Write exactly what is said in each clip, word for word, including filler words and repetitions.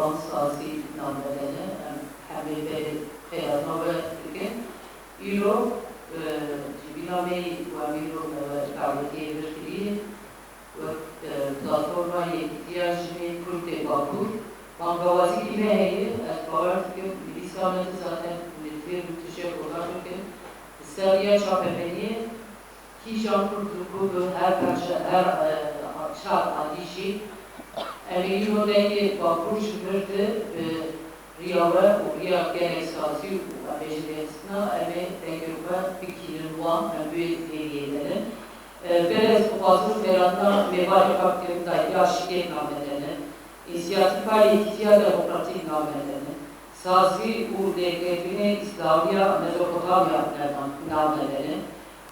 Sazî navbedene, em hemê berê xêrana we dikin. Îro, e, civîna me yî ku em îro me we dawetiyê vir kiriye, wek, e, Platforma Yekîtiya Jinê Kurd ê Bakur, bangawazîkî me heye, ez bawer dikim, nivîsa me de zaten li vê rûtişek oda bikin. Li ser riya çapemeniyê, Kîjan Kurd li ku bi her perçe, her, e, çar alî jî, em ê îro dengê Bakur ji vir de bi riya we û riya gelek sazî û em bêjin lêxistina, em ê dengê xwe bigihînin wan, em wê hêviyê de ne. E, belê ez dixwazim xêratina mêvarê xwe bikim, dahiya şikêt name de ne, însiyatîfa yekîtiya demokratîk name de ne. Sazî û lêkirînê îslamiya Mezopotamya navnedene.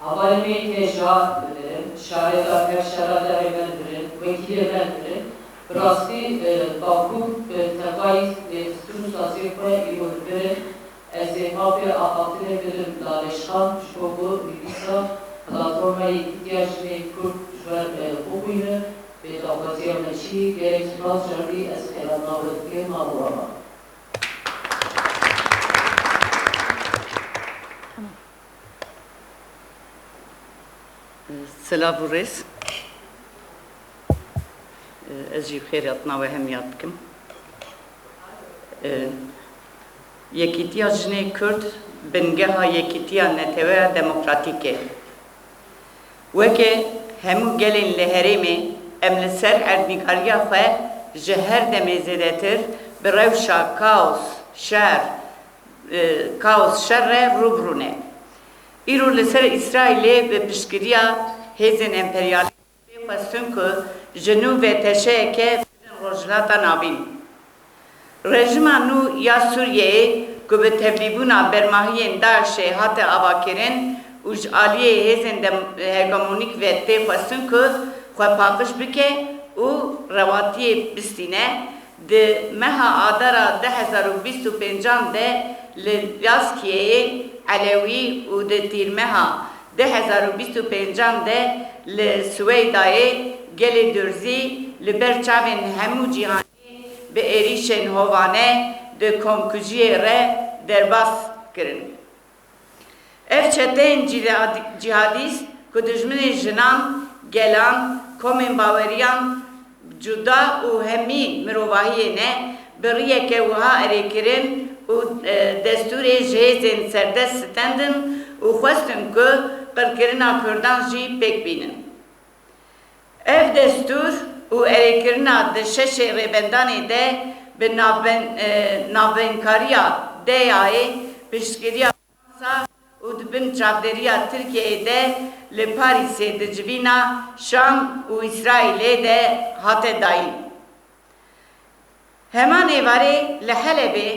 Hevalê me yê têja li vir in, şaredar her şara derê me li vir in, wekîlê me li vir in. Bi rastî, e, Bakur, e, tevayî lêxistin û saziyê xwe îro li vir in. Ez ê mafê axaftinê bidim Lalê Şixan, ji bo ku nivîsa Platforma Yekîtiya Jinê Kurd ji we, e, bixwîne. Bê daxwaziya me çi, gelek spas, Jardî, ez xêratina we dikim, mal û avan. Silav û rêz. Ez jî xêratina we hemiya dikim. Yekîtiya Jinê Kurd bingeha yekîtiya neteweya demokratîk e. Weke hemû gelên li herêmê, em li ser erdnîgariya xwe ji her demê zêdetir bi rewşa kaos, şer, e, kaos, şer re rû bi rû ne. Îro li ser Îsraîlê bi piştgiriya hêzên emperyalîst pê xwestin ku ji nû veteşeyeke bidin Rojhilata Navîn. Rejîma nû ya Sûriyeyê ku bi tevlîbûna bermahiyên DAIŞ'ê hate avakirin û ji aliyê hêzên dem-, hegemonîk ve tê xwestin ku xwe paqij bike û rewatiyê bistîne, di meha Adara du hezar û bîst û pêncan de li Laskiyeyê Elewî û di tîrmeha du hezar û bîst û pêncan de li Siweydayê gelê Durzî li ber çavên hemû cîhanê bi êrîşên hovane di komkujiyê re derbas kirin. Ev çeteyên cîhad-, cîhadîst ku dijminê jinan, gelan, komên baweriyan cuda û hemî mirovahiyê ne, bi riyeke wiha erê kirin û, e, destûrê ji hêzên serdest stendin û xwestin ku qirkirina Kurdan jî pêk bînin. Ev destûr û erêkirina di şeşê rêbendanê de bi navben-, e, navbenkariya DEA'yê, piştgiriya Fransa û di bin çavdêriya Tirkiyeyê de li Parîsê di civîna Şam û Îsraîlê de hate dayîn. Heman êvarê li Helebê,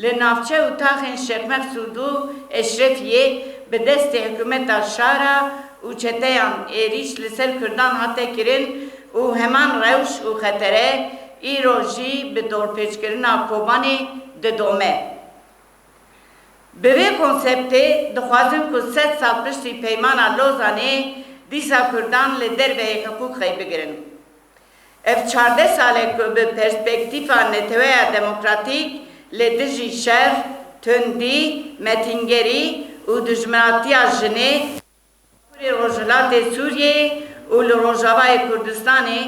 li navçe û taxên Şêx Meqsûd û Eşrefiyê bi destê hikûmeta şara û çeteyan êrîş li ser Kurdan hate kirin û heman rewş û xetere îro jî bi dorpêçkirina Kobanê didome. Bi vê konseptê dixwazin ku sed sal piştî Peymana Lozanê dîsa Kurdan li derveyî hiqûq xey bigirin. Ev çardeh sal e ku bi perspektîfa neteweya demokratîk li dijî şer, tundî, metîngerî û dijminatiya jinê li Bakurê Rojhilatê Sûriyeyê û li Rojavayê Kurdistanê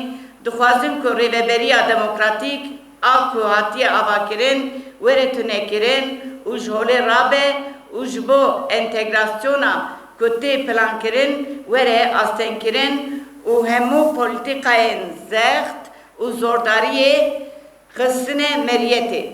dixwazin ku rêveberiya demokratîk a ku hatiye avakirin were tunekirin û ji holê rabe û ji bo entegrasyona ku tê plankirin were astengkirin û hemû polîtîkayên zext û zordariyê xistine meriyetê.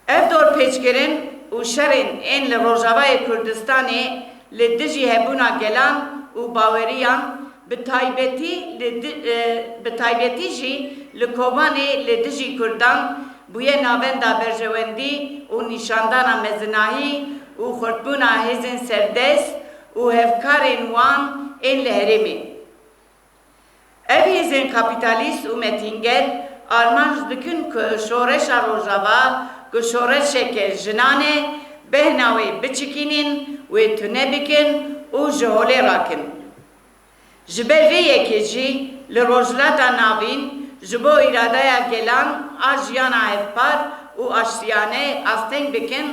Ev dorpêçkirin û şerên ên li Rojavayê Kurdistanê li dijî hebûna gelan û baweriyan, bi taybetî li di-, e, bi taybetî jî li Kobanê li dijî Kurdan, bûye navenda berjewendî û nîşandana mezinahî û xurtbûna hêzên serdest û hevkarên wan ên li herêmê. Ev hêzên kapîtalîst û metînger armanc dikin ku şoreşa Rojava, ku şoreşeke jinan e, behna wê biçikînin, wê tune bikin û ji holê rakin. Ji ber vê yekê jî li Rojhilata Navîn Ji bo îradeya gelan a jiyana hevpar û aştiyane asteng bikin,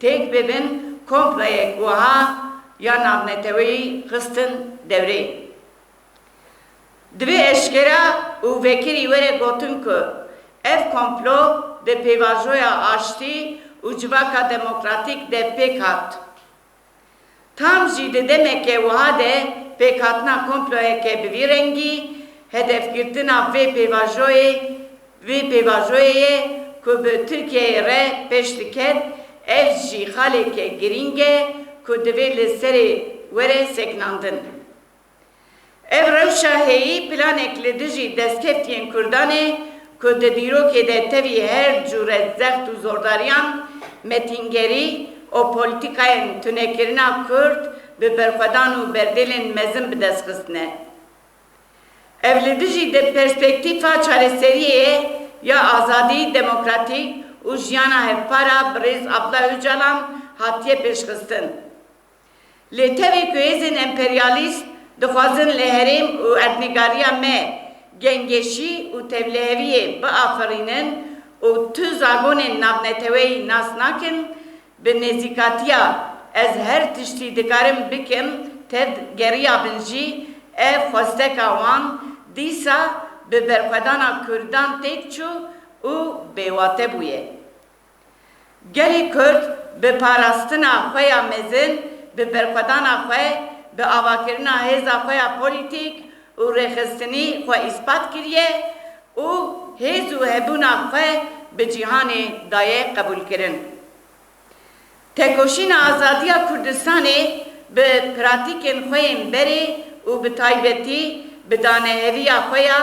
têk bibin komployek wiha ya navneteweyî xistin dewrê. Divê eşkera û vekirî were gotin ku ev komplo di pêvajoya aştî û civaka demokratîk de pêk hat. Tam jî di demeke wiha de pêkhatina komployeke bi vî rengî, hedefgirtina vê pêvajoyê, vê pêvajoyê ye ku bi Tirkiyeyê re pêş diket, ev jî xaleke girîng e ku divê li serê were sekinandin. Ev rewşa heyî planek li dijî destkeftiyên Kurdan e ku di dîrokê de tevî her cûre zext û zordariyan, metîngerî û polîtîkayên tunekirina Kurd bi berxwedan û berdêlên mezin bi dest xistine. Ev li dijî di perspektîfa çareseriyê ya azadî, demokratîk û jiyana hevpar a birêz Abdullah Ocalan hatiye pêşxistin. Lê tevî ku hêzên emperyalîst dixwazin li herêm û erdnîgariya me gengeşî û tevliheviyê biafirînin û tu zagonên navneteweyî nas nakin, bi nêzîkatiya ez her tiştî dikarim bikim tevgeriya bin jî, ev xwesteka wan dîsa bi berxwedana Kurdan têk çû û bêwate bûye. Gelê Kurd bi parastina xwe ya mezin, bi berxwedana xwe, bi avakirina hêza xwe ya polîtîk û rêxistinî xwe îspat kiriye û hêz û hebûna xwe bi cîhanê daye qebûlkirin. Tekoşîna azadiya Kurdistanê bi pratîkên xwe yên berê û bi taybetî bi daneheviya xwe ya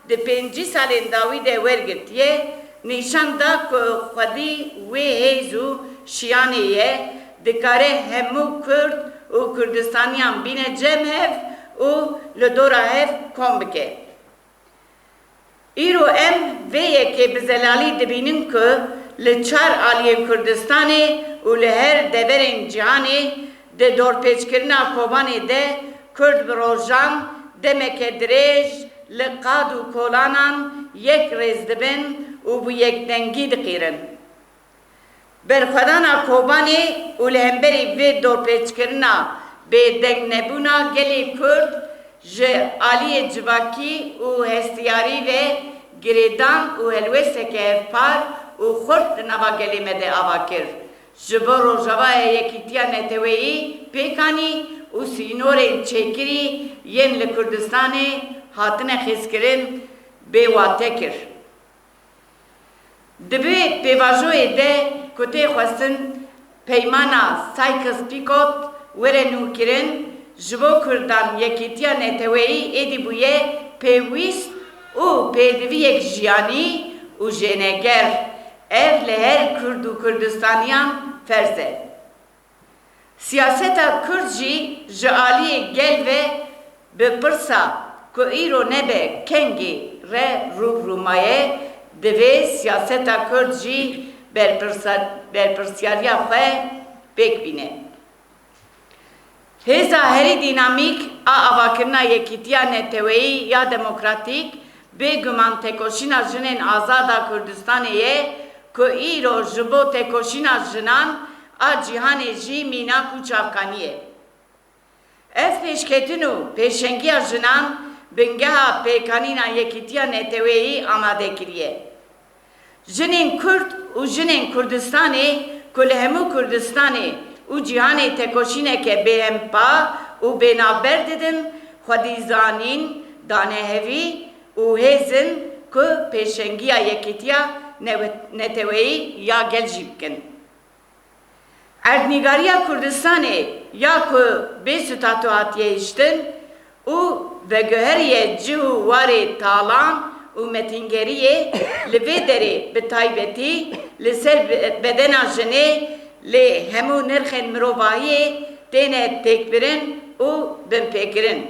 di pêncî salên dawî de wergirtiye, nîşan da ku xwedî wê hêz û şiyanê ye, dikare hemû Kurd û Kurdistaniyan bîne cem hev û li dora hev kom bike. Îro em vê yekê bi zelalî dibînin ku li çar aliyên Kurdistanê û li her deverên cîhanê di dorpêçkirina Kobanê de Kurd bi rojan demeke dirêj li qad û kolanan yek rêz dibin û bi yekdengî diqîrin. Berxwedana Kobanê û li hemberî vê dorpêçkirina bêdengnebûna gelê Kurd ji aliyê civakî û hestiyarî ve girêdan û helwesteke hevpar û xurt di nava gelê me de ava kir. Ji bo Rojavaya Yekîtiya Neteweyî pêk anî û sînorên çêkirî yên li Kurdistanê hatine xêzkirin bêwate kir. Di vê pêvajoyê de ku tê xwestin peymana Sykes-Picot were nûkirin, ji bo Kurdan yekîtiya neteweyî êdî bûye pêwîst û pêdiviyek jiyanî û jêneger. Ev li her Kurd û Kurdistaniyan ferz e. Siyaseta Kurd jî ji aliyê gel ve bi pirsa ku îro nebe kengê re rû bi rû maye, divê siyaseta Kurd jî berpirsa-, berpirsiyariya xwe pêk bîne. Hêza herî dînamîk a avakirina yekîtiya neteweyî ya demokratîk bêguman tekoşîna jinên azad a Kurdistanê ye ku îro ji bo tekoşîna jinan a cîhanê jî mînak û çavkanî ye. Ev pêşketin û pêşengiya jinan bingeha pêkanîna yekîtiya neteweyî amade kiriye. Jinên Kurd û jinên Kurdistanê ku li hemû Kurdistanê û cîhanê tekoşîneke bêhempa û bênavber didin, xwedî zanîn, danehevî û hêz in ku pêşengiya yekîtiya newe-, neteweyî ya gel jî bikin. Erdnîgariya Kurdistanê ya ku bê statu hatiye hiştin û veguheriye cih û warê talan û metîngeriyê, li vê derê bi taybetî li ser be-, bedena jinê lê hemû nirxên mirovahiyê têne têkbirin û binpêkirin.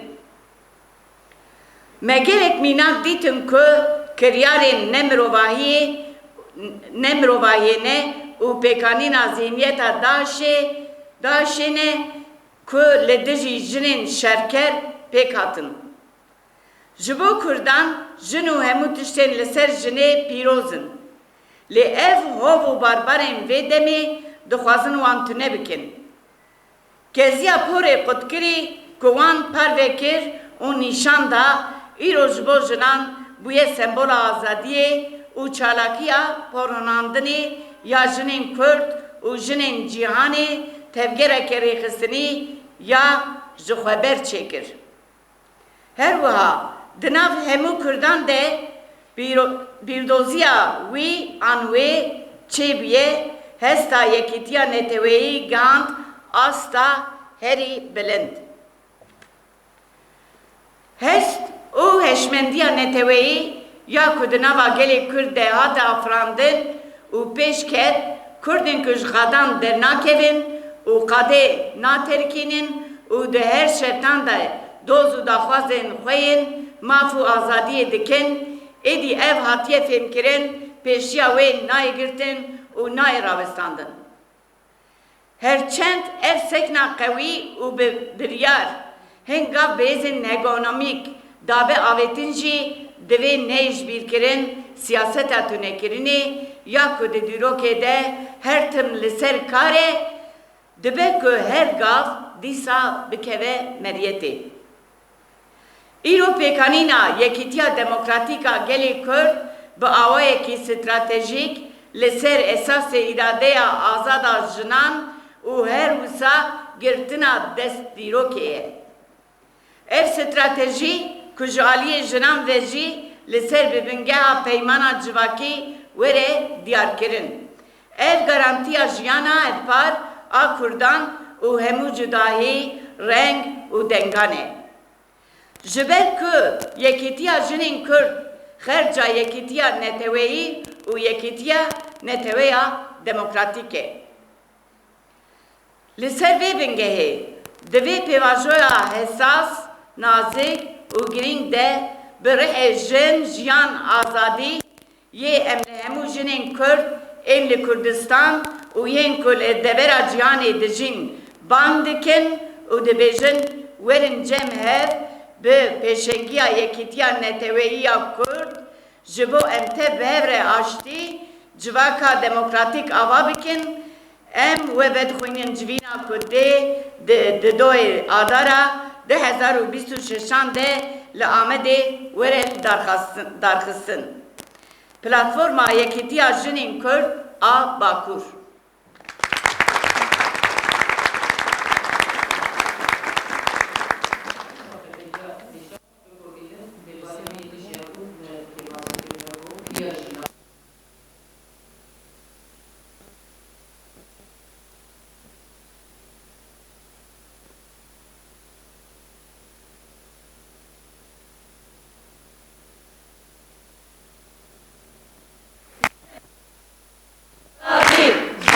Me gelek mînak dîtin ku kiryarên nemirovahiyê, nemirovahiyê ne û pêkanîna zîhniyeta DAIŞê, DAIŞê ne ku li dijî jinên şerker pêk hatin. Ji bo Kurdan jin û hemû tiştên li ser jinê pîroz in. Lê ev hov û barbarên vê demê dixwazin wan tune bikin. Keziya porê qutkirî ku wan parve kir û nîşan da, îro ji bo jinan bûye sembola azadiyê û çalakiya porhonandinê ya jinên Kurd û jinên cîhanê tevgereke rêxistinî ya jixweber çêkir. Her wiha di nav hemû Kurdan de bîro-, bîrdoziya wî an wê çêbûye, hesta yekîtiya neteweyî gihand asta herî bilind. Hest û hişmendiya neteweyî ya ku di nava gelê Kurd de hate afirandin û pêş ket, Kurdên ku ji xadan dernakevin û qadê naterikînin û di her şertan de doz û daxwazên xwe yên maf û azadiyê dikin, êdî ev hatiye fêmkirin, pêşiya wê nayê girtin û nayê rawestandin. Her çend ev sekna qewî û bi biryar hin gav bi hêzên hegemonîk dabe avêtin jî, divê neyê ji bîr kirin siyaseta tunekirinê ya ku di dîrokê de her tim li ser kar e, dibe ku her gav dîsa bikeve meriyetê. Îro pêkanîna Yekîtiya Demokratîk a Gelê Kurd bi awayekî stratejîk li ser esasê îradeya azad a jinan û her wisa girtina dest dîrokê ye. Ev stratejî ku ji aliyê jinan ve jî li ser bi bingeha peymana civakî were diyarkirin, ev garantiya jiyana hevpar a Kurdan û hemû cudahî, reng û dengan e. Ji ber ku yekîtiya jinên Kurd xerca yekîtiya neteweyî û yekîtiya neteweya demokratîk e. Li ser vê bingehê, di vê pêvajoya hesas, nazik û girîng de bi rihê jin, jiyan, azadî, yê em li hemû jinên Kurd ên li Kurdistan û yên ku li devera cîhanê dijîn bang dikin û dibêjin, werin cem hev bi pêşengiya yekîtiya neteweyî ya Kurd ji bo em tev bi hev re aştî, civaka demokratîk ava bikin, em we vedixwînin civîna ku dê di, di doyê Adara du hezar û bîst û şeşan de li Amedê were darxastin-, darxistin. Platforma Yekîtiya Jinên Kurd a Bakur. Azadî,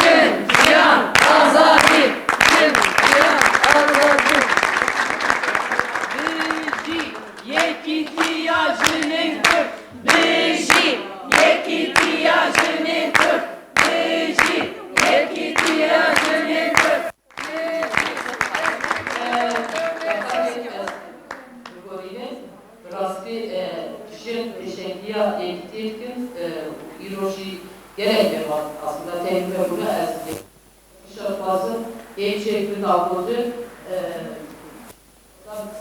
jin, jiyan, azadî, jin, jiyan, azadî. Bijî yekîtiya jinên Kurd. Bijî yekîtiya jinên Kurd. Bijî yekîtiya jinên Kurd. Bi rastî, e, jin pêşengiya yekîtiyê dikin, e, û îro jî gelek dev hat. Aslında tehlike bûne ez îşe dixwazim ê çêbibin daxwazin, e,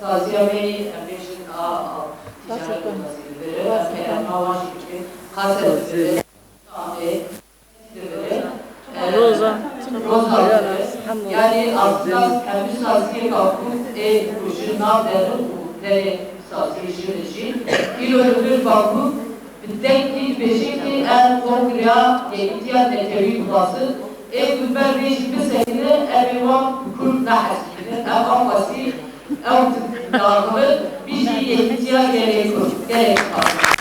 saziya me yê em bêjin a, a, ticaret sazî bibire, em peyama wan jî bikin, qased bibire. Roza. Roza. Yani aslında hemî saziyê Bakur ê ku ji nav derin û derê saziyê jin jî îro li vir Bakur bi dengî dibêjin ki ev kongreya yekîtiya netewî dixwazin, ê ku ber vê jî bisekine, ev ê wan bi Kurd nehesikînin. Ev aqasî ew diaxivin, bijî yekîtiya gelê Kurd. Gelek spas.